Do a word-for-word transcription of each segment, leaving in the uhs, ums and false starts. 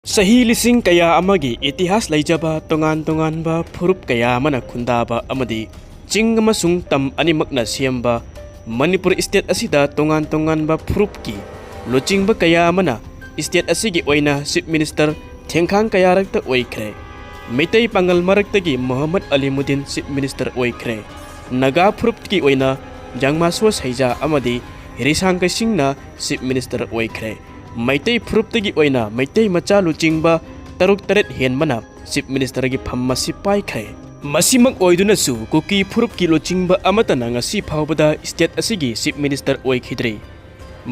ꯆꯍꯤ ꯂꯤꯁꯤꯡ ꯀꯌꯥ ꯑꯃꯒꯤ ꯏꯇꯤꯍꯥꯁ ꯂꯩꯖꯕ ꯇꯣꯉꯥꯟ ꯇꯣꯉꯥꯟꯕ ꯐꯨꯔꯨꯞ ꯀꯌꯥ ꯑꯃꯅ ꯈꯨꯟꯗꯥꯕ ꯑꯃꯗꯤ ꯆꯤꯡ ꯑꯃꯁꯨꯡ ꯇꯝ ꯑꯅꯤꯃꯛꯅ ꯁꯦꯝꯕ ꯃꯅꯤꯄꯨꯔ state ꯑꯁꯤꯗ ꯇꯣꯉꯥꯟ ꯇꯣꯉꯥꯟꯕ ꯐꯨꯔꯨꯞꯀꯤ ꯂꯨꯆꯤꯡꯕ ꯀꯌꯥ ꯑꯃꯅ state ꯑꯁꯤꯒꯤ ꯑꯣꯏꯅ Chief Minister ꯊꯦꯡꯈꯥꯡ ꯀꯌꯥꯔꯛꯇ ꯑꯣꯏꯈ꯭ꯔꯦ꯫ ꯃꯩꯇꯩ ꯄꯥꯉꯜ ꯃꯔꯛꯇꯒꯤ ꯃꯣꯍꯝꯃꯗ ꯑꯂꯤꯃꯨꯗꯤꯟ Chief Minister ꯑꯣꯏꯈ꯭ꯔꯦ꯫ ꯅꯥꯒꯥ ꯐꯨꯔꯨꯞꯀꯤ ꯑꯣꯏꯅ ꯖꯥꯡꯃꯥꯁꯣ ꯁꯩꯖꯥ ꯑꯃꯗꯤ ꯔꯤꯁꯥꯡ ꯀꯩꯁꯤꯡꯅ Chief Minister ꯑꯣꯏꯈ꯭ꯔꯦ꯫ ꯃꯩꯇꯩ ꯐꯨꯔꯨꯞꯇꯒꯤ ꯑꯣꯏꯅ ꯃꯩꯇꯩ ꯃꯆꯥ ꯂꯨꯆꯤꯡꯕ ꯇꯔꯨꯛ ꯇꯔꯦꯠ ꯍꯦꯟꯕꯅ Chief Ministerꯒꯤ ꯐꯝ ꯑꯁꯤ ꯄꯥꯏꯈ꯭ꯔꯦ꯫ ꯃꯁꯤꯃꯛ ꯑꯣꯏꯗꯨꯅꯁꯨ ꯀꯨꯀꯤ ꯐꯨꯔꯨꯞꯀꯤ ꯂꯨꯆꯤꯡꯕ ꯑꯃꯠꯇꯅ ꯉꯁꯤ ꯐꯥꯎꯕꯗ state ꯑꯁꯤꯒꯤ Chief Minister ꯑꯣꯏꯈꯤꯗ꯭ꯔꯤ꯫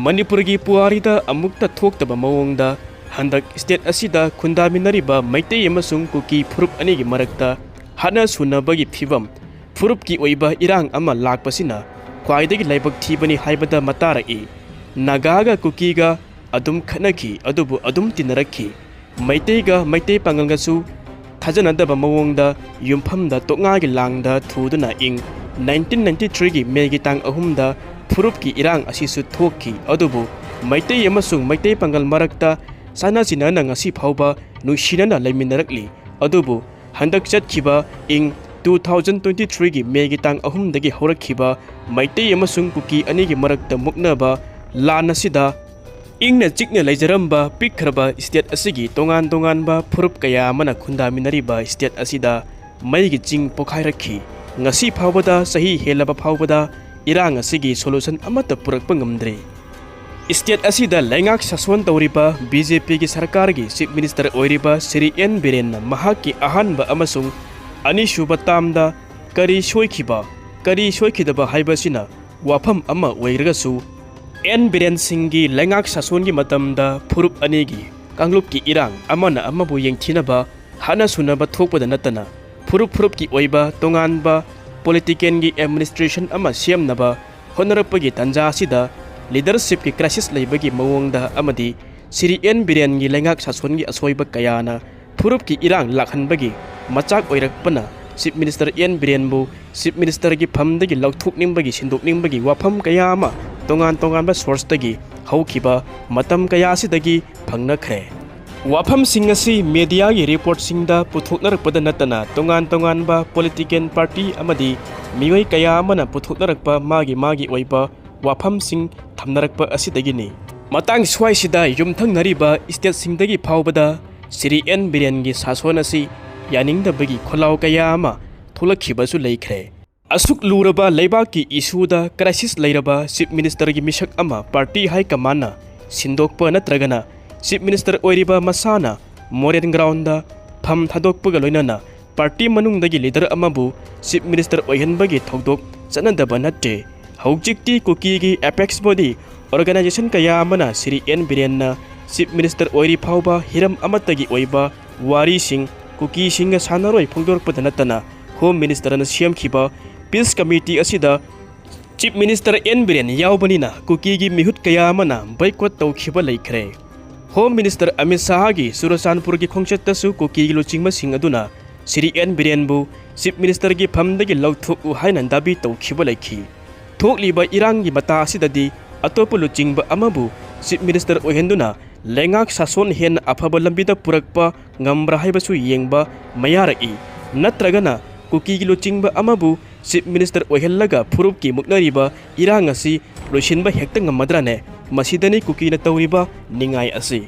ꯃꯅꯤꯄꯨꯔꯒꯤ ꯄꯨꯋꯥꯔꯤꯗ ꯑꯃꯨꯛꯇ ꯊꯣꯛꯇꯕ ꯃꯑꯣꯡꯗ ꯍꯟꯗꯛ state ꯑꯁꯤꯗ ꯈꯨꯟꯗꯥꯃꯤꯟꯅꯔꯤꯕ ꯃꯩꯇꯩ ꯑꯃꯁꯨꯡ ꯀꯨꯀꯤ ꯐꯨꯔꯨꯞ ꯑꯅꯤꯒꯤ ꯃꯔꯛꯇ ꯍꯥꯠꯅ ꯁꯨꯅꯕꯒꯤ ꯐꯤꯕꯝ, ꯐꯨꯔꯨꯞꯀꯤ ꯑꯣꯏꯕ ꯏꯔꯥꯡ ꯑꯃ ꯂꯥꯛꯄꯁꯤꯅ ꯈ꯭ꯋꯥꯏꯗꯒꯤ ꯂꯥꯏꯕꯛ ꯊꯤꯕꯅꯤ ꯍꯥꯏꯕꯗ ꯃꯇꯥꯔꯛꯏ꯫ ꯅꯥꯒꯥꯒ ꯀꯨꯀꯤꯒ ꯑꯗꯨꯝ ꯈꯠꯅꯈꯤ, ꯑꯗꯨꯕꯨ ꯑꯗꯨꯝ ꯇꯤꯟꯅꯔꯛꯈꯤ꯫ ꯃꯩꯇꯩꯒ ꯃꯩꯇꯩ ꯄꯥꯉꯜꯒꯁꯨ ꯊꯥꯖꯅꯗꯕ ꯃꯑꯣꯡꯗ ꯌꯨꯝꯐꯝꯗ ꯇꯣꯛꯉꯥꯒꯤ ꯂꯥꯡꯗ ꯊꯨꯗꯨꯅ ꯏꯪ nineteen ninety threeꯒꯤ Mayꯒꯤ ꯇꯥꯡ ꯑꯍꯨꯝꯗ ꯐꯨꯔꯨꯞꯀꯤ ꯏꯔꯥꯡ ꯑꯁꯤꯁꯨ ꯊꯣꯛꯈꯤ꯫ ꯑꯗꯨꯕꯨ ꯃꯩꯇꯩ ꯑꯃꯁꯨꯡ ꯃꯩꯇꯩ ꯄꯥꯉꯜ ꯃꯔꯛꯇ ꯆꯥꯟꯅ ꯆꯤꯟꯅꯅ ꯉꯁꯤ ꯐꯥꯎꯕ ꯅꯨꯡꯁꯤꯅꯅ ꯂꯩꯃꯤꯟꯅꯔꯛꯂꯤ꯫ ꯑꯗꯨꯕꯨ ꯍꯟꯗꯛ ꯆꯠꯈꯤꯕ ꯏꯪ two thousand twenty threeꯒꯤ Mayꯒꯤ ꯇꯥꯡ ꯑꯍꯨꯝꯗꯒꯤ ꯍꯧꯔꯛꯈꯤꯕ ꯃꯩꯇꯩ ꯑꯃꯁꯨꯡ ꯀꯨꯀꯤ ꯑꯅꯤꯒꯤ ꯃꯔꯛꯇ ꯃꯨꯛꯅꯕ ꯂꯥꯟ ꯑꯁꯤꯗ ꯏꯪꯅ ꯆꯤꯛꯅ ꯂꯩꯖꯔꯝꯕ ꯄꯤꯛꯈ꯭ꯔꯕ state ꯑꯁꯤꯒꯤ ꯇꯣꯉꯥꯟ ꯇꯣꯉꯥꯟꯕ ꯐꯨꯔꯨꯞ ꯀꯌꯥ ꯑꯃꯅ ꯈꯨꯟꯗꯥꯃꯤꯟꯅꯔꯤꯕ state ꯑꯁꯤꯗ ꯃꯩꯒꯤ ꯆꯤꯡ ꯄꯣꯈꯥꯏꯔꯛꯈꯤ꯫ ꯉꯁꯤ ꯐꯥꯎꯕꯗ, ꯆꯍꯤ ꯍꯦꯜꯂꯕ ꯐꯥꯎꯕꯗ ꯏꯔꯥꯡ ꯑꯁꯤꯒꯤ solution ꯑꯃꯠꯇ ꯄꯨꯔꯛꯄ ꯉꯝꯗ꯭ꯔꯤ꯫ State ꯑꯁꯤꯗ ꯂꯩꯉꯥꯛ ꯁꯥꯁꯣꯟ ꯇꯧꯔꯤꯕ BJPꯒꯤ ꯁꯔꯀꯥꯔꯒꯤ Chief Minister ꯑꯣꯏꯔꯤꯕ ꯁ꯭ꯔꯤ ꯑꯦꯟ ꯕꯤꯔꯦꯟꯅ ꯃꯍꯥꯛꯀꯤ ꯑꯍꯥꯟꯕ ꯑꯃꯁꯨꯡ ꯑꯅꯤꯁꯨꯕ termꯗ ꯀꯔꯤ ꯁꯣꯏꯈꯤꯕ, ꯀꯔꯤ ꯁꯣꯏꯈꯤꯗꯕ ꯍꯥꯏꯕꯁꯤꯅ ꯋꯥꯐꯝ ꯑꯃ ꯑꯣꯏꯔꯒꯁꯨ, ꯑꯦꯟ ꯕꯤꯔꯦꯟ ꯁꯤꯡꯒꯤ ꯂꯩꯉꯥꯛ ꯁꯥꯁꯣꯟꯒꯤ ꯃꯇꯝꯗ ꯐꯨꯔꯨꯞ ꯑꯅꯤꯒꯤ ꯀꯥꯡꯂꯨꯞꯀꯤ ꯏꯔꯥꯡ, ꯑꯃꯅ ꯑꯃꯕꯨ ꯌꯦꯡꯊꯤꯅꯕ, ꯍꯥꯠꯅ ꯁꯨꯅꯕ ꯊꯣꯛꯄꯗ ꯅꯠꯇꯅ ꯐꯨꯔꯨꯞ ꯐꯨꯔꯨꯞꯀꯤ ꯑꯣꯏꯕ ꯇꯣꯉꯥꯟꯕ politicalꯒꯤ administration ꯑꯃ ꯁꯦꯝꯅꯕ ꯍꯣꯠꯅꯔꯛꯄꯒꯤ ꯇꯥꯟꯖꯥ ꯑꯁꯤꯗ leadershipꯀꯤ crisis ꯂꯩꯕꯒꯤ ꯃꯑꯣꯡꯗ ꯑꯃꯗꯤ ꯁ꯭ꯔꯤ ꯑꯦꯟ ꯕꯤꯔꯦꯟꯒꯤ ꯂꯩꯉꯥꯛ ꯁꯥꯁꯣꯟꯒꯤ ꯑꯁꯣꯏꯕ ꯀꯌꯥꯅ ꯐꯨꯔꯨꯞꯀꯤ ꯏꯔꯥꯡ ꯂꯥꯛꯍꯟꯕꯒꯤ ꯃꯆꯥꯛ ꯑꯣꯏꯔꯛꯄꯅ Chief Minister ꯑꯦꯟ ꯕꯤꯔꯦꯟꯕꯨ Chief Ministerꯒꯤ ꯐꯝꯗꯒꯤ ꯂꯧꯊꯣꯛꯅꯤꯡꯕꯒꯤ, ꯁꯤꯟꯗꯣꯛꯅꯤꯡꯕꯒꯤ ꯋꯥꯐꯝ ꯀꯌꯥ ꯑꯃ ꯇꯣꯉꯥꯟ ꯇꯣꯉꯥꯟꯕ sourceꯇꯒꯤ ꯍꯧꯈꯤꯕ ꯃꯇꯝ ꯀꯌꯥ ꯑꯁꯤꯗꯒꯤ ꯐꯪꯅꯈ꯭ꯔꯦ꯫ ꯋꯥꯐꯝꯁꯤꯡ ꯑꯁꯤ ꯃꯦꯗꯤꯌꯥꯒꯤ ꯔꯤꯄꯣꯔꯠꯁꯤꯡꯗ ꯄꯨꯊꯣꯛꯅꯔꯛꯄꯗ ꯅꯠꯇꯅ ꯇꯣꯉꯥꯟ ꯇꯣꯉꯥꯟꯕ ꯄꯣꯂꯤꯇꯤꯀꯦꯜ ꯄꯥꯔꯇꯤ ꯑꯃꯗꯤ ꯃꯤꯑꯣꯏ ꯀꯌꯥ ꯑꯃꯅ ꯄꯨꯊꯣꯛꯅꯔꯛꯄ ꯃꯥꯒꯤ ꯃꯥꯒꯤ ꯑꯣꯏꯕ ꯋꯥꯐꯝꯁꯤꯡ ꯊꯝꯅꯔꯛꯄ ꯑꯁꯤꯗꯒꯤꯅꯤ꯫ ꯃꯇꯥꯡ ꯁ꯭ꯋꯥꯏꯁꯤꯗ ꯌꯨꯝꯊꯪꯅꯔꯤꯕ ꯁ꯭ꯇꯦꯠꯁꯤꯡꯗꯒꯤ ꯐꯥꯎꯕꯗ ꯁ꯭ꯔꯤ ꯑꯦꯟ ꯕꯤꯔꯦꯟꯒꯤ ꯁꯥꯁꯣꯟ ꯑꯁꯤ ꯌꯥꯅꯤꯡꯗꯕꯒꯤ ꯈꯣꯜꯂꯥꯎ ꯀꯌꯥ ꯑꯃ ꯊꯣꯛꯂꯛꯈꯤꯕꯁꯨ ꯂꯩꯈ꯭ꯔꯦ꯫ ꯑꯁꯨꯛ ꯂꯨꯔꯕ ꯂꯩꯕꯥꯛꯀꯤ ꯏꯁꯨꯗ ꯀ꯭ꯔꯥꯏꯁꯤꯁ ꯂꯩꯔꯕ ꯆꯤꯐ ꯃꯤꯅꯤꯁꯇꯔꯒꯤ ꯃꯤꯁꯛ ꯑꯃ ꯄꯥꯔꯇꯤ ꯍꯥꯏ ꯀꯃꯥꯟꯅ ꯁꯤꯟꯗꯣꯛꯄ ꯅꯠꯇ꯭ꯔꯒꯅ ꯆꯤꯐ ꯃꯤꯅꯤꯁꯇꯔ ꯑꯣꯏꯔꯤꯕ ꯃꯁꯥꯅ ꯃꯣꯔꯦꯜ ꯒ꯭ꯔꯥꯎꯟꯗ ꯐꯝ ꯊꯥꯗꯣꯛꯄꯒ ꯂꯣꯏꯅꯅ ꯄꯥꯔꯇꯤ ꯃꯅꯨꯡꯗꯒꯤ ꯂꯤꯗꯔ ꯑꯃꯕꯨ ꯆꯤꯐ ꯃꯤꯅꯤꯁꯇꯔ ꯑꯣꯏꯍꯟꯕꯒꯤ ꯊꯧꯗꯣꯛ ꯆꯠꯅꯗꯕ ꯅꯠꯇꯦ꯫ ꯍꯧꯖꯤꯛꯇꯤ ꯀꯨꯀꯤꯒꯤ ꯑꯦꯄꯦꯛꯁ ꯕꯣꯗꯤ ꯑꯣꯔꯒꯅꯥꯏꯖꯦꯁꯟ ꯀꯌꯥ ꯑꯃꯅ ꯁ꯭ꯔꯤ ꯑꯦꯟ ꯕꯤꯔꯦꯟꯅ ꯆꯤꯐ ꯃꯤꯅꯤꯁꯇꯔ ꯑꯣꯏꯔꯤ ꯐꯥꯎꯕ ꯍꯤꯔꯝ ꯑꯃꯠꯇꯒꯤ ꯑꯣꯏꯕ ꯋꯥꯔꯤꯁꯤꯡ ꯀꯨꯀꯤꯁꯤꯡꯒ ꯁꯥꯟꯅꯔꯣꯏ ꯐꯣꯡꯗꯣꯔꯛꯄꯗ ꯅꯠꯇꯅ ꯍꯣꯝ ꯃꯤꯅꯤꯁꯇꯔꯅ ꯁꯦꯝꯈꯤꯕ ꯄꯤꯁ ꯀꯃꯤꯇꯤ ꯑꯁꯤꯗ ꯆꯤꯐ ꯃꯤꯅꯤꯁꯇꯔ ꯑꯦꯟ ꯕꯤꯔꯦꯟ ꯌꯥꯎꯕꯅꯤꯅ ꯀꯨꯀꯤꯒꯤ ꯃꯤꯍꯨꯠ ꯀꯌꯥ ꯑꯃꯅ ꯕꯣꯏꯀꯣꯠ ꯇꯧꯈꯤꯕ ꯂꯩꯈ꯭ꯔꯦ꯫ ꯍꯣꯝ ꯃꯤꯅꯤꯁꯇꯔ ꯑꯃꯤꯠ ꯁꯥꯍꯒꯤ ꯆꯨꯔꯆꯥꯟꯄꯨꯔꯒꯤ ꯈꯣꯡꯆꯠꯇꯁꯨ ꯀꯨꯀꯤꯒꯤ ꯂꯨꯆꯤꯡꯕꯁꯤꯡ ꯑꯗꯨꯅ ꯁ꯭ꯔꯤ ꯑꯦꯟ ꯕꯤꯔꯦꯟꯕꯨ ꯆꯤꯐ ꯃꯤꯅꯤꯁꯇꯔꯒꯤ ꯐꯝꯗꯒꯤ ꯂꯧꯊꯣꯛꯎ ꯍꯥꯏꯅ ꯗꯥꯕꯤ ꯇꯧꯈꯤꯕ ꯂꯩꯈꯤ꯫ ꯊꯣꯛꯂꯤꯕ ꯏꯔꯥꯡꯒꯤ ꯃꯇꯥ ꯑꯁꯤꯗꯗꯤ ꯑꯇꯣꯞꯄ ꯂꯨꯆꯤꯡꯕ ꯑꯃꯕꯨ ꯆꯤꯐ ꯃꯤꯅꯤꯁꯇꯔ ꯑꯣꯏꯍꯟꯗꯨꯅ ꯂꯩꯉꯥꯛ ꯁꯥꯁꯣꯟ ꯍꯦꯟꯅ ꯑꯐꯕ ꯂꯝꯕꯤꯗ ꯄꯨꯔꯛꯄ ꯉꯝꯕ꯭ꯔꯥ ꯍꯥꯏꯕꯁꯨ ꯌꯦꯡꯕ ꯃꯌꯥꯔꯛꯏ꯫ ꯅꯠꯇ꯭ꯔꯒꯅ ꯀꯨꯀꯤꯒꯤ ꯂꯨꯆꯤꯡꯕ ꯑꯃꯕꯨ ꯆꯤꯐ ꯃꯤꯅꯤꯁꯇꯔ ꯑꯣꯏꯍꯜꯂꯒ ꯐꯨꯔꯨꯞꯀꯤ ꯃꯨꯛꯅꯔꯤꯕ ꯏꯔꯥꯡ ꯑꯁꯤ ꯂꯣꯏꯁꯤꯟꯕ ꯍꯦꯛꯇ ꯉꯝꯃꯗ꯭ꯔꯥꯅꯦ? ꯃꯁꯤꯗꯅꯤ ꯀꯨꯀꯤꯅ ꯇꯧꯔꯤꯕ ꯅꯤꯡꯉꯥꯏ ꯑꯁꯤ꯫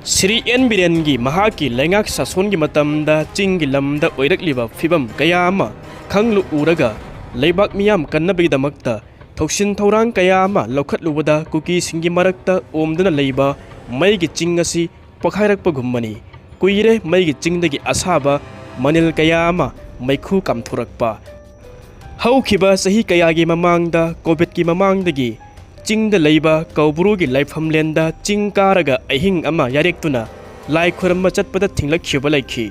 ꯁ꯭ꯔꯤ ꯑꯦꯟ ꯕꯤꯔꯦꯟꯒꯤ ꯃꯍꯥꯛꯀꯤ ꯂꯩꯉꯥꯛ ꯁꯥꯁꯣꯟꯒꯤ ꯃꯇꯝꯗ ꯆꯤꯡꯒꯤ ꯂꯝꯗ ꯑꯣꯏꯔꯛꯂꯤꯕ ꯐꯤꯕꯝ ꯀꯌꯥ ꯑꯃ ꯈꯪꯂꯨ ꯎꯔꯒ ꯂꯩꯕꯥꯛ ꯃꯤꯌꯥꯝ ꯀꯟꯅꯕꯒꯤꯗꯃꯛꯇ ꯊꯧꯁꯤꯟ ꯊꯧꯔꯥꯡ ꯀꯌꯥ ꯑꯃ ꯂꯧꯈꯠꯂꯨꯕꯗ ꯀꯨꯀꯤꯁꯤꯡꯒꯤ ꯃꯔꯛꯇ ꯑꯣꯝꯗꯨꯅ ꯂꯩꯕ ꯃꯩꯒꯤ ꯆꯤꯡ ꯑꯁꯤ ꯄꯣꯈꯥꯏꯔꯛꯄꯒꯨꯝꯕꯅꯤ꯫ ꯀꯨꯏꯔꯦ ꯃꯩꯒꯤ ꯆꯤꯡꯗꯒꯤ ꯑꯁꯥꯕ ꯃꯅꯤꯜ ꯀꯌꯥ ꯑꯃ ꯃꯩꯈꯨ ꯀꯥꯝꯊꯣꯔꯛꯄ꯫ ꯍꯧꯈꯤꯕ ꯆꯍꯤ ꯀꯌꯥꯒꯤ ꯃꯃꯥꯡꯗ, ꯀꯣꯚꯤꯗꯀꯤ ꯃꯃꯥꯡꯗꯒꯤ ꯆꯤꯡꯗ ꯂꯩꯕ ꯀꯧꯕ꯭ꯔꯨꯒꯤ ꯂꯥꯏꯐꯝꯂꯦꯟꯗ ꯆꯤꯡ ꯀꯥꯔꯒ ꯑꯍꯤꯡ ꯑꯃ ꯌꯥꯔꯦꯛꯇꯨꯅ ꯂꯥꯏ ꯈꯨꯔꯨꯝꯕ ꯆꯠꯄꯗ ꯊꯤꯡꯂꯛꯈꯤꯕ ꯂꯩꯈꯤ꯫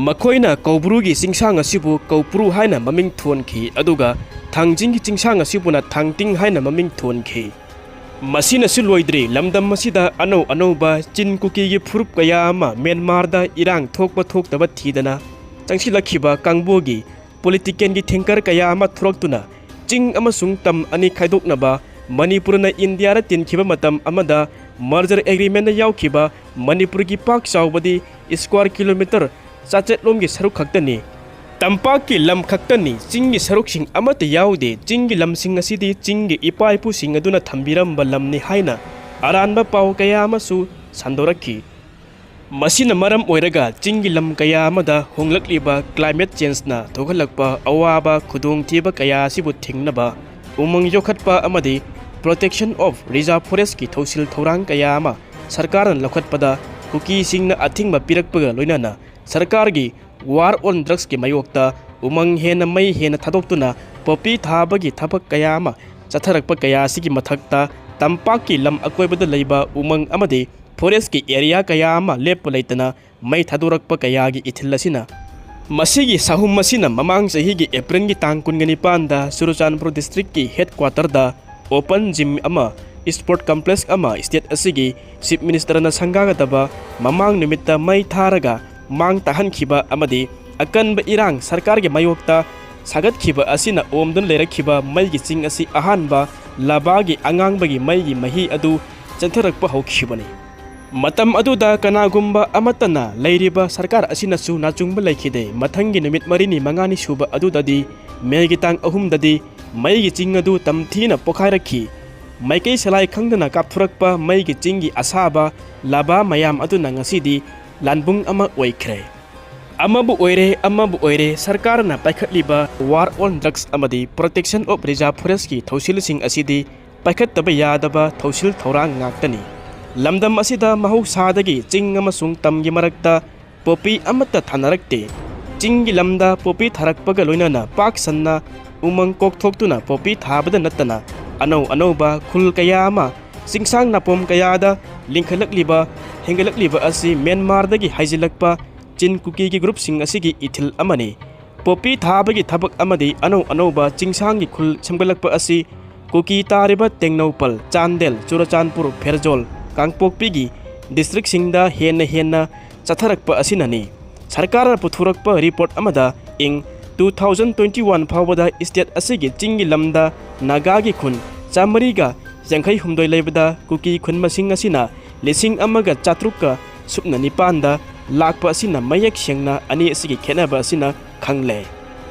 ꯃꯈꯣꯏꯅ ꯀꯧꯕ꯭ꯔꯨꯒꯤ ꯆꯤꯡꯁꯥꯡ ꯑꯁꯤꯕꯨ ꯀꯧꯄ꯭ꯔꯨ ꯍꯥꯏꯅ ꯃꯃꯤꯡ ꯊꯣꯟꯈꯤ, ꯑꯗꯨꯒ ꯊꯥꯡꯖꯤꯡꯒꯤ ꯆꯤꯡꯁꯥꯡ ꯑꯁꯤꯕꯨꯅ ꯊꯥꯡꯇꯤꯡ ꯍꯥꯏꯅ ꯃꯃꯤꯡ ꯊꯣꯟꯈꯤ꯫ ꯃꯁꯤꯅꯁꯨ ꯂꯣꯏꯗ꯭ꯔꯤ, ꯂꯝꯗꯝ ꯑꯁꯤꯗ ꯑꯅꯧ ꯑꯅꯧꯕ ꯆꯤꯟ ꯀꯨꯀꯤꯒꯤ ꯐꯨꯔꯨꯞ ꯀꯌꯥ ꯑꯃ ꯃ꯭ꯌꯥꯟꯃꯥꯔꯗ ꯏꯔꯥꯡ ꯊꯣꯛꯄ ꯊꯣꯛꯇꯕ ꯊꯤꯗꯅ ꯆꯪꯁꯤꯜꯂꯛꯈꯤꯕ ꯀꯥꯡꯕꯨꯒꯤ ꯄꯣꯂꯤꯇꯤꯀꯦꯜꯒꯤ ꯊꯤꯡꯀꯔ ꯀꯌꯥ ꯑꯃ ꯊꯣꯔꯛꯇꯨꯅ ꯆꯤꯡ ꯑꯃꯁꯨꯡ ꯇꯝ ꯑꯅꯤ ꯈꯥꯏꯗꯣꯛꯅꯕ ꯃꯅꯤꯄꯨꯔꯅ ꯏꯟꯗꯤꯌꯥꯗ ꯇꯤꯟꯈꯤꯕ ꯃꯇꯝ ꯑꯃꯗ merger agreement ꯌꯥꯎꯈꯤꯕ ꯃꯅꯤꯄꯨꯔꯒꯤ ꯄꯥꯛ ꯆꯥꯎꯕꯗꯤ square kilometre ꯆꯥꯇ꯭ꯔꯦꯠ ꯂꯣꯝꯒꯤ ꯁꯔꯨꯛ ꯈꯛꯇꯅꯤ꯫ ꯇꯝꯄꯥꯛꯀꯤ ꯂꯝ ꯈꯛꯇꯅꯤ, ꯆꯤꯡꯒꯤ ꯁꯔꯨꯛꯁꯤꯡ ꯑꯃꯠꯇ ꯌꯥꯎꯗꯦ꯫ ꯆꯤꯡꯒꯤ ꯂꯝꯁꯤꯡ ꯑꯁꯤꯗꯤ ꯆꯤꯡꯒꯤ ꯏꯄꯥ ꯏꯄꯨꯁꯤꯡ ꯑꯗꯨꯅ ꯊꯝꯕꯤꯔꯝꯕ ꯂꯝꯅꯤ ꯍꯥꯏꯅ ꯑꯔꯥꯟꯕ ꯄꯥꯎ ꯀꯌꯥ ꯑꯃꯁꯨ ꯁꯟꯗꯣꯔꯛꯈꯤ꯫ ꯃꯁꯤꯅ ꯃꯔꯝ ꯑꯣꯏꯔꯒ ꯆꯤꯡꯒꯤ ꯂꯝ ꯀꯌꯥ ꯑꯃꯗ ꯍꯣꯡꯂꯛꯂꯤꯕ climate changeꯅ ꯊꯣꯛꯍꯜꯂꯛꯄ ꯑꯋꯥꯕ ꯈꯨꯗꯣꯡꯊꯤꯕ ꯀꯌꯥ ꯑꯁꯤꯕꯨ ꯊꯤꯡꯅꯕ ꯎꯃꯪ ꯌꯣꯛꯈꯠꯄ ꯑꯃꯗꯤ Protection of Reserve Forestꯀꯤ ꯊꯧꯁꯤꯜ ꯊꯧꯔꯥꯡ ꯀꯌꯥ ꯑꯃ ꯁꯔꯀꯥꯔꯅ ꯂꯧꯈꯠꯄꯗ ꯀꯨꯀꯤꯁꯤꯡꯅ ꯑꯊꯤꯡꯕ ꯄꯤꯔꯛꯄꯒ ꯂꯣꯏꯅꯅ ꯁꯔꯀꯥꯔꯒꯤ War on Drugsꯀꯤ ꯃꯥꯌꯣꯛꯇ ꯎꯃꯪ ꯍꯦꯟꯅ ꯃꯩ ꯍꯦꯟꯅ ꯊꯥꯗꯣꯛꯇꯨꯅ poppy ꯊꯥꯕꯒꯤ ꯊꯕꯛ ꯀꯌꯥ ꯑꯃ ꯆꯠꯊꯔꯛꯄ ꯀꯌꯥ ꯑꯁꯤꯒꯤ ꯃꯊꯛꯇ ꯇꯝꯄꯥꯛꯀꯤ ꯂꯝ ꯑꯀꯣꯏꯕꯗ ꯂꯩꯕ ꯎꯃꯪ ꯑꯃꯗꯤ forestꯀꯤ area ꯀꯌꯥ ꯑꯃ ꯂꯦꯞꯄ ꯂꯩꯇꯅ ꯃꯩ ꯊꯥꯗꯣꯔꯛꯄ ꯀꯌꯥꯒꯤ ꯏꯊꯤꯜ ꯑꯁꯤꯅ, ꯃꯁꯤꯒꯤ ꯁꯥꯍꯨꯝ ꯑꯁꯤꯅ ꯃꯃꯥꯡ ꯆꯍꯤꯒꯤ Aprilꯒꯤ ꯇꯥꯡ ꯀꯨꯟꯒ ꯅꯤꯄꯥꯟꯗ ꯆꯨꯔꯆꯥꯟꯄꯨꯔ districtꯀꯤ headquarterꯗ open gym ꯑꯃ, sport complex ꯑꯃ state ꯑꯁꯤꯒꯤ Chief Ministerꯅ ꯁꯪꯒꯥꯒꯗꯕ ꯃꯃꯥꯡ ꯅꯨꯃꯤꯠꯇ ꯃꯩ ꯊꯥꯔꯒ ꯃꯥꯡ ꯇꯥꯍꯟꯈꯤꯕ ꯑꯃꯗꯤ ꯑꯀꯟꯕ ꯏꯔꯥꯡ ꯁꯔꯀꯥꯔꯒꯤ ꯃꯥꯌꯣꯛꯇ ꯁꯥꯒꯠꯈꯤꯕ ꯑꯁꯤꯅ ꯑꯣꯝꯗꯨꯅ ꯂꯩꯔꯛꯈꯤꯕ ꯃꯩꯒꯤ ꯆꯤꯡ ꯑꯁꯤ ꯑꯍꯥꯟꯕ ꯂꯥꯕꯥꯒꯤ ꯑꯉꯥꯡꯕꯒꯤ ꯃꯩꯒꯤ ꯃꯍꯤ ꯑꯗꯨ ꯆꯦꯟꯊꯔꯛꯄ ꯍꯧꯈꯤꯕꯅꯤ꯫ ꯃꯇꯝ ꯑꯗꯨꯗ ꯀꯅꯥꯒꯨꯝꯕ ꯑꯃꯠꯇꯅ ꯂꯩꯔꯤꯕ ꯁꯔꯀꯥꯔ ꯑꯁꯤꯅꯁꯨ ꯅꯥꯆꯨꯡꯕ ꯂꯩꯈꯤꯗꯦ꯫ ꯃꯊꯪꯒꯤ ꯅꯨꯃꯤꯠ ꯃꯔꯤꯅꯤ ꯃꯉꯥꯅꯤ ꯁꯨꯕ ꯑꯗꯨꯗꯗꯤ, Mayꯒꯤ ꯇꯥꯡ ꯑꯍꯨꯝꯗꯗꯤ ꯃꯩꯒꯤ ꯆꯤꯡ ꯑꯗꯨ ꯇꯝꯊꯤꯅ ꯄꯣꯈꯥꯏꯔꯛꯈꯤ꯫ ꯃꯥꯏꯀꯩ ꯁꯂꯥꯏ ꯈꯪꯗꯅ ꯀꯥꯞꯊꯣꯔꯛꯄ ꯃꯩꯒꯤ ꯆꯤꯡꯒꯤ ꯑꯁꯥꯕ ꯂꯥꯕꯥ ꯃꯌꯥꯝ ꯑꯗꯨꯅ ꯉꯁꯤꯗꯤ ꯂꯥꯟꯕꯨꯡ ꯑꯃ ꯑꯣꯏꯈ꯭ꯔꯦ꯫ ꯑꯃꯕꯨ ꯑꯣꯏꯔꯦ, ꯑꯃꯕꯨ ꯑꯣꯏꯔꯦ, ꯁꯔꯀꯥꯔꯅ ꯄꯥꯏꯈꯠꯂꯤꯕ War on Drugs ꯑꯃꯗꯤ Protection of Reserve Forestꯀꯤ ꯊꯧꯁꯤꯜꯁꯤꯡ ꯑꯁꯤꯗꯤ ꯄꯥꯏꯈꯠꯇꯕ ꯌꯥꯗꯕ ꯊꯧꯁꯤꯜ ꯊꯧꯔꯥꯡ ꯉꯥꯛꯇꯅꯤ꯫ ꯂꯝꯗꯝ ꯑꯁꯤꯗ ꯃꯍꯧꯁꯥꯗꯒꯤ ꯆꯤꯡ ꯑꯃꯁꯨꯡ ꯇꯝꯒꯤ ꯃꯔꯛꯇ poppy ꯑꯃꯠꯇ ꯊꯥꯅꯔꯛꯇꯦ꯫ ꯆꯤꯡꯒꯤ ꯂꯝꯗ poppy ꯊꯥꯔꯛꯄꯒ ꯂꯣꯏꯅꯅ ꯄꯥꯛ ꯁꯟꯅ ꯎꯃꯪ ꯀꯣꯛꯊꯣꯛꯇꯨꯅ poppy ꯊꯥꯕꯗ ꯅꯠꯇꯅ ꯑꯅꯧ ꯑꯅꯧꯕ ꯈꯨꯜ ꯀꯌꯥ ꯑꯃ ꯆꯤꯡꯁꯥꯡ ꯅꯥꯄꯣꯝ ꯀꯌꯥꯗ ꯂꯤꯡꯈꯠꯂꯛꯂꯤꯕ, ꯍꯦꯟꯒꯠꯂꯛꯂꯤꯕ ꯑꯁꯤ ꯃ꯭ꯌꯥꯟꯃꯥꯔꯗꯒꯤ ꯍꯥꯏꯖꯤꯜꯂꯛꯄ ꯆꯤꯟ ꯀꯨꯀꯤꯒꯤ groupꯁꯤꯡ ꯑꯁꯤꯒꯤ ꯏꯊꯤꯜ ꯑꯃꯅꯤ꯫ Poppy ꯊꯥꯕꯒꯤ ꯊꯕꯛ ꯑꯃꯗꯤ ꯑꯅꯧ ꯑꯅꯧꯕ ꯆꯤꯡꯁꯥꯡꯒꯤ ꯈꯨꯜ ꯁꯦꯝꯒꯠꯂꯛꯄ ꯑꯁꯤ ꯀꯨꯀꯤ ꯇꯥꯔꯤꯕ ꯇꯦꯡꯅꯧꯄꯜ, ꯆꯥꯟꯗꯦꯜ, ꯆꯨꯔꯆꯥꯟꯄꯨꯔ, ꯐꯦꯔꯖꯣꯜ, ꯀꯥꯡꯄꯣꯛꯄꯤꯒꯤ districtꯁꯤꯡꯗ ꯍꯦꯟꯅ ꯍꯦꯟꯅ ꯆꯠꯊꯔꯛꯄ ꯑꯁꯤꯅꯅꯤ꯫ ꯁꯔꯀꯥꯔꯅ ꯄꯨꯊꯣꯔꯛꯄ report ꯑꯃꯗ ꯏꯪ two thousand twenty one ꯐꯥꯎꯕꯗ state ꯑꯁꯤꯒꯤ ꯆꯤꯡꯒꯤ ꯂꯝꯗ ꯅꯥꯒꯥꯒꯤ ꯈꯨꯟ ꯆꯥꯃꯔꯤꯒ ꯌꯥꯡꯈꯩ ꯍꯨꯝꯗꯣꯏ ꯂꯩꯕꯗ ꯀꯨꯀꯤ ꯈꯨꯟ ꯃꯁꯤꯡ ꯑꯁꯤꯅ ꯂꯤꯁꯤꯡ ꯑꯃꯒ ꯆꯥꯇ꯭ꯔꯨꯛꯀ ꯁꯨꯞꯅ ꯅꯤꯄꯥꯟꯗ ꯂꯥꯛꯄ ꯑꯁꯤꯅ ꯃꯌꯦꯛ ꯁꯦꯡꯅ ꯑꯅꯤ ꯑꯁꯤꯒꯤ ꯈꯦꯠꯅꯕ ꯑꯁꯤꯅ ꯈꯪꯂꯦ꯫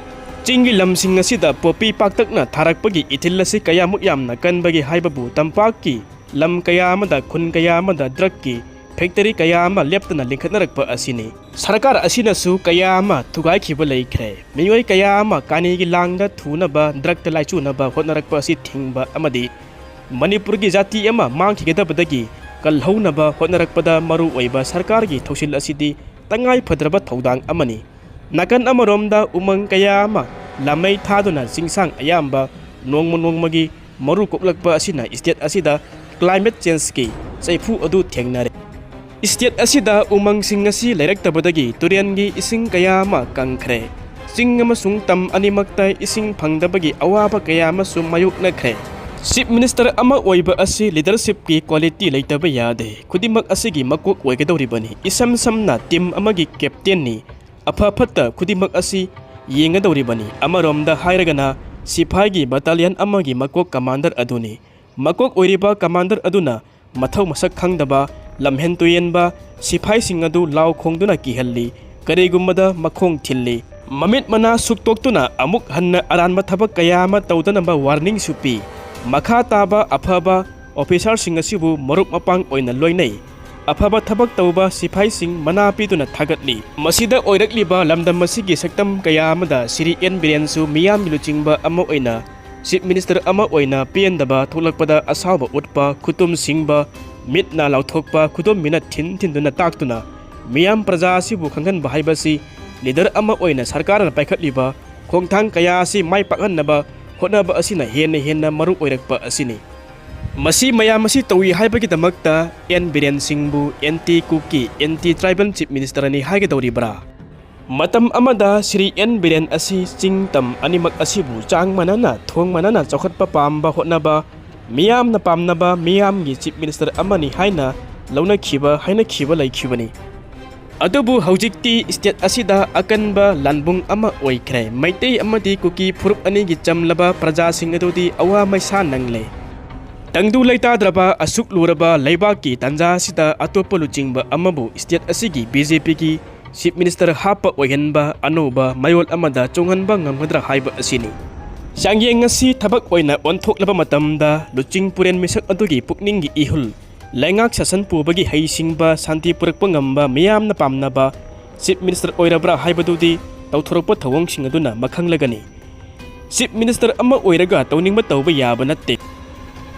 ꯆꯤꯡꯒꯤ ꯂꯝꯁꯤꯡ ꯑꯁꯤꯗ ꯄꯣꯄꯤ ꯄꯥꯛꯇꯛꯅ ꯊꯥꯔꯛꯄꯒꯤ ꯏꯊꯤꯜ ꯑꯁꯤ ꯀꯌꯥꯃꯨꯛ ꯌꯥꯝꯅ ꯀꯟꯕꯒꯦ ꯍꯥꯏꯕꯕꯨ, ꯇꯝꯄꯥꯛꯀꯤ ꯂꯝ ꯀꯌꯥ ꯑꯃꯗ, ꯈꯨꯟ ꯀꯌꯥ ꯑꯃꯗ ꯗ꯭ꯔꯒꯀꯤ ꯐꯦꯛꯇꯔꯤ ꯀꯌꯥ ꯑꯃ ꯂꯦꯞꯇꯅ ꯂꯤꯡꯈꯠꯅꯔꯛꯄ ꯑꯁꯤꯅꯤ꯫ ꯁꯔꯀꯥꯔ ꯑꯁꯤꯅꯁꯨ ꯀꯌꯥ ꯑꯃ ꯊꯨꯒꯥꯏꯈꯤꯕ ꯂꯩꯈ꯭ꯔꯦ꯫ ꯃꯤꯑꯣꯏ ꯀꯌꯥ ꯑꯃ ꯀꯥꯅꯤꯒꯤ ꯂꯥꯡꯗ ꯊꯨꯅꯕ ꯗ꯭ꯔꯒꯇ ꯂꯥꯏꯆꯨꯅꯕ ꯍꯣꯠꯅꯔꯛꯄ ꯑꯁꯤ ꯊꯤꯡꯕ ꯑꯃꯗꯤ ꯃꯅꯤꯄꯨꯔꯒꯤ ꯖꯥꯇꯤ ꯑꯃ ꯃꯥꯡꯈꯤꯒꯗꯕꯗꯒꯤ ꯀꯜꯍꯧꯅꯕ ꯍꯣꯠꯅꯔꯛꯄꯗ ꯃꯔꯨ ꯑꯣꯏꯕ ꯁꯔꯀꯥꯔꯒꯤ ꯊꯧꯁꯤꯜ ꯑꯁꯤꯗꯤ ꯇꯉꯥꯏ ꯐꯗ꯭ꯔꯕ ꯊꯧꯗꯥꯡ ꯑꯃꯅꯤ꯫ ꯅꯥꯀꯟ ꯑꯃꯔꯣꯝꯗ ꯎꯃꯪ ꯀꯌꯥ ꯑꯃ ꯂꯥꯃꯩ ꯊꯥꯗꯨꯅ ꯆꯤꯡꯁꯥꯡ ꯑꯌꯥꯝꯕ ꯅꯣꯡꯃ ꯅꯣꯡꯃꯒꯤ ꯃꯔꯨ ꯀꯣꯛꯂꯛꯄ ꯑꯁꯤꯅ state ꯑꯁꯤꯗ climate changeꯀꯤ ꯆꯩꯐꯨ ꯑꯗꯨ ꯊꯦꯡꯅꯔꯦ꯫ State ꯑꯁꯤꯗ ꯎꯃꯪꯁꯤꯡ ꯑꯁꯤ ꯂꯩꯔꯛꯇꯕꯗꯒꯤ ꯇꯨꯔꯦꯟꯒꯤ ꯏꯁꯤꯡ ꯀꯌꯥ ꯑꯃ ꯀꯪꯈ꯭ꯔꯦ꯫ ꯆꯤꯡ ꯑꯃꯁꯨꯡ ꯇꯝ ꯑꯅꯤꯃꯛꯇ ꯏꯁꯤꯡ ꯐꯪꯗꯕꯒꯤ ꯑꯋꯥꯕ ꯀꯌꯥ ꯑꯃꯁꯨ ꯃꯥꯌꯣꯛꯅꯈ꯭ꯔꯦ꯫ Chief Minister ꯑꯃ ꯑꯣꯏꯕ ꯑꯁꯤ leadershipꯀꯤ quality ꯂꯩꯇꯕ ꯌꯥꯗꯦ꯫ ꯈꯨꯗꯤꯡꯃꯛ ꯑꯁꯤꯒꯤ ꯃꯀꯣꯛ ꯑꯣꯏꯒꯗꯧꯔꯤꯕꯅꯤ꯫ ꯏꯁꯝ ꯁꯝꯅ team ꯑꯃꯒꯤ captainꯅꯤ꯫ ꯑꯐ ꯐꯠꯇ ꯈꯨꯗꯤꯡꯃꯛ ꯑꯁꯤ ꯌꯦꯡꯒꯗꯧꯔꯤꯕꯅꯤ꯫ ꯑꯃꯔꯣꯝꯗ ꯍꯥꯏꯔꯒꯅ ꯁꯤꯐꯥꯏꯒꯤ battalion ꯑꯃꯒꯤ ꯃꯀꯣꯛ commander ꯑꯗꯨꯅꯤ꯫ ꯃꯀꯣꯛ ꯑꯣꯏꯔꯤꯕ commander ꯑꯗꯨꯅ ꯃꯊꯧ ꯃꯁꯛ ꯈꯪꯗꯕ, ꯂꯝꯍꯦꯟ ꯇꯨꯌꯦꯟꯕ ꯁꯤꯐꯥꯏꯁꯤꯡ ꯑꯗꯨ ꯂꯥꯎ ꯈꯣꯡꯗꯨꯅ ꯀꯤꯍꯜꯂꯤ꯫ ꯀꯔꯤꯒꯨꯝꯕꯗ ꯃꯈꯣꯡ ꯊꯤꯜꯂꯤ꯫ ꯃꯃꯤꯠ ꯃꯅꯥ ꯁꯨꯛꯇꯣꯛꯇꯨꯅ ꯑꯃꯨꯛ ꯍꯟꯅ ꯑꯔꯥꯟꯕ ꯊꯕꯛ ꯀꯌꯥ ꯑꯃ ꯇꯧꯗꯅꯕ warningꯁꯨ ꯄꯤ꯫ ꯃꯈꯥ ꯇꯥꯕ ꯑꯐꯕ officerꯁꯤꯡ ꯑꯁꯤꯕꯨ ꯃꯔꯨꯞ ꯃꯄꯥꯡ ꯑꯣꯏꯅ ꯂꯣꯏꯅꯩ꯫ ꯑꯐꯕ ꯊꯕꯛ ꯇꯧꯕ ꯁꯤꯐꯥꯏꯁꯤꯡ ꯃꯅꯥ ꯄꯤꯗꯨꯅ ꯊꯥꯒꯠꯂꯤ꯫ ꯃꯁꯤꯗ ꯑꯣꯏꯔꯛꯂꯤꯕ ꯂꯝꯗꯝ ꯑꯁꯤꯒꯤ ꯁꯛꯇꯝ ꯀꯌꯥ ꯑꯃꯗ ꯁ꯭ꯔꯤ ꯑꯦꯟ ꯕꯤꯔꯦꯟꯁꯨ ꯃꯤꯌꯥꯝꯒꯤ ꯂꯨꯆꯤꯡꯕ ꯑꯃ ꯑꯣꯏꯅ, Chief Minister ꯑꯃ ꯑꯣꯏꯅ ꯄꯦꯟꯗꯕ ꯊꯣꯛꯂꯛꯄꯗ ꯑꯁꯥꯎꯕ ꯎꯠꯄ, ꯈꯨꯇꯨꯝ ꯁꯤꯡꯕ, ꯃꯤꯠ ꯅꯥ ꯂꯥꯎꯊꯣꯛꯄ, ꯈꯨꯗꯣꯝꯕꯤꯅ ꯊꯤꯟ ꯊꯤꯟꯗꯨꯅ ꯇꯥꯛꯇꯨꯅ ꯃꯤꯌꯥꯝ ꯄ꯭ꯔꯖꯥ ꯑꯁꯤꯕꯨ ꯈꯪꯍꯟꯕ ꯍꯥꯏꯕꯁꯤ leader ꯑꯃ ꯑꯣꯏꯅ ꯁꯔꯀꯥꯔꯅ ꯄꯥꯏꯈꯠꯂꯤꯕ ꯈꯣꯡꯊꯥꯡ ꯀꯌꯥ ꯑꯁꯤ ꯃꯥꯏ ꯄꯥꯛꯍꯟꯅꯕ ꯍꯣꯠꯅꯕ ꯑꯁꯤꯅ ꯍꯦꯟꯅ ꯍꯦꯟꯅ ꯃꯔꯨ ꯑꯣꯏꯔꯛꯄ ꯑꯁꯤꯅꯤ꯫ ꯃꯁꯤ ꯃꯌꯥꯝ ꯑꯁꯤ ꯇꯧꯏ ꯍꯥꯏꯕꯒꯤꯗꯃꯛꯇ ꯑꯦꯟ ꯕꯤꯔꯦꯟ ꯁꯤꯡꯕꯨ anti Kuki, anti tribal Chief Ministerꯅꯤ ꯍꯥꯏꯒꯗꯧꯔꯤꯕ꯭ꯔꯥ? ꯃꯇꯝ ꯑꯃꯗ ꯁ꯭ꯔꯤ ꯑꯦꯟ ꯕꯤꯔꯦꯟ ꯑꯁꯤ ꯆꯤꯡ ꯇꯝ ꯑꯅꯤꯃꯛ ꯑꯁꯤꯕꯨ ꯆꯥꯡ ꯃꯥꯟꯅꯅ, ꯊꯣꯡ ꯃꯥꯟꯅꯅ ꯆꯥꯎꯈꯠꯄ ꯄꯥꯝꯕ ꯍꯣꯠꯅꯕ, ꯃꯤꯌꯥꯝꯅ ꯄꯥꯝꯅꯕ, ꯃꯤꯌꯥꯝꯒꯤ Chief Minister ꯑꯃꯅꯤ ꯍꯥꯏꯅ ꯂꯧꯅꯈꯤꯕ, ꯍꯥꯏꯅꯈꯤꯕ ꯂꯩꯈꯤꯕꯅꯤ꯫ ꯑꯗꯨꯕꯨ ꯍꯧꯖꯤꯛꯇꯤ state ꯑꯁꯤꯗ ꯑꯀꯟꯕ ꯂꯥꯟꯕꯨꯡ ꯑꯃ ꯑꯣꯏꯈ꯭ꯔꯦ꯫ ꯃꯩꯇꯩ ꯑꯃꯗꯤ ꯀꯨꯀꯤ ꯐꯨꯔꯨꯞ ꯑꯅꯤꯒꯤ ꯆꯝꯂꯕ ꯄ꯭ꯔꯖꯥꯁꯤꯡ ꯑꯗꯨꯗꯤ ꯑꯋꯥ ꯃꯩꯁꯥ ꯅꯪꯂꯦ꯫ ꯇꯪꯗꯨ ꯂꯩꯇꯥꯗ꯭ꯔꯕ ꯑꯁꯨꯛ ꯂꯨꯔꯕ ꯂꯩꯕꯥꯛꯀꯤ ꯇꯥꯟꯖꯥ ꯑꯁꯤꯗ ꯑꯇꯣꯞꯄ ꯂꯨꯆꯤꯡꯕ ꯑꯃꯕꯨ state ꯑꯁꯤꯒꯤ BJPꯒꯤ Chief Minister ꯍꯥꯞꯄ ꯑꯣꯏꯍꯟꯕ ꯑꯅꯧꯕ ꯃꯌꯣꯜ ꯑꯃꯗ ꯆꯣꯡꯍꯟꯕ ꯉꯝꯒꯗ꯭ꯔꯥ ꯍꯥꯏꯕ ꯑꯁꯤꯅꯤ꯫ ꯆꯥꯡꯌꯦꯡ ꯑꯁꯤ ꯊꯕꯛ ꯑꯣꯏꯅ ꯑꯣꯟꯊꯣꯛꯂꯕ ꯃꯇꯝꯗ ꯂꯨꯆꯤꯡ ꯄꯨꯔꯦꯟ ꯃꯤꯁꯛ ꯑꯗꯨꯒꯤ ꯄꯨꯛꯅꯤꯡꯒꯤ ꯏꯍꯨꯜ, ꯂꯩꯉꯥꯛ ꯁꯥꯁꯟ ꯄꯨꯕꯒꯤ ꯍꯩꯁꯤꯡꯕ, ꯁꯥꯟꯇꯤ ꯄꯨꯔꯛꯄ ꯉꯝꯕ, ꯃꯤꯌꯥꯝꯅ ꯄꯥꯝꯅꯕ Chief Minister ꯑꯣꯏꯔꯕ꯭ꯔꯥ ꯍꯥꯏꯕꯗꯨꯗꯤ ꯇꯧꯊꯣꯔꯛꯄ ꯊꯧꯑꯣꯡꯁꯤꯡ ꯑꯗꯨꯅ ꯃꯈꯪꯂꯒꯅꯤ꯫ Chief Minister ꯑꯃ ꯑꯣꯏꯔꯒ ꯇꯧꯅꯤꯡꯕ ꯇꯧꯕ ꯌꯥꯕ ꯅꯠꯇꯦ꯫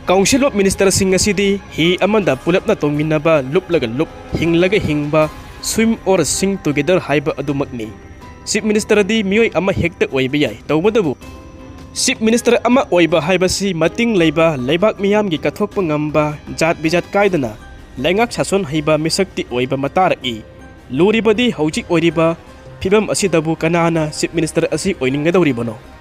Council of Ministerꯁꯤꯡ ꯑꯁꯤꯗꯤ ꯍꯤ ꯑꯃꯗ ꯄꯨꯂꯞꯅ ꯇꯣꯡꯃꯤꯟꯅꯕ, ꯂꯨꯞꯂꯒ ꯂꯨꯞ, ꯍꯤꯡꯂꯒ ꯍꯤꯡꯕ, swim or sink together ꯍꯥꯏꯕ ꯑꯗꯨꯃꯛꯅꯤ꯫ Chief Ministerꯗꯤ ꯃꯤꯑꯣꯏ ꯑꯃ ꯍꯦꯛꯇ ꯑꯣꯏꯕ ꯌꯥꯏ꯫ ꯇꯧꯕꯇꯕꯨ Chief Minister ꯑꯃ ꯑꯣꯏꯕ ꯍꯥꯏꯕꯁꯤ ꯃꯇꯤꯡ ꯂꯩꯕ, ꯂꯩꯕꯥꯛ ꯃꯤꯌꯥꯝꯒꯤ ꯀꯠꯊꯣꯛꯄ ꯉꯝꯕ, ꯖꯥꯠ ꯕꯤꯖꯥꯠ ꯀꯥꯏꯗꯅ ꯂꯩꯉꯥꯛ ꯁꯥꯁꯣꯟ ꯍꯩꯕ ꯃꯤꯁꯛꯇꯤ ꯑꯣꯏꯕ ꯃꯇꯥꯔꯛꯏ꯫ ꯂꯨꯔꯤꯕꯗꯤ ꯍꯧꯖꯤꯛ ꯑꯣꯏꯔꯤꯕ ꯐꯤꯕꯝ ꯑꯁꯤꯗꯕꯨ ꯀꯅꯥꯅ Chief Minister ꯑꯁꯤ ꯑꯣꯏꯅꯤꯡꯒꯗꯧꯔꯤꯕꯅꯣ?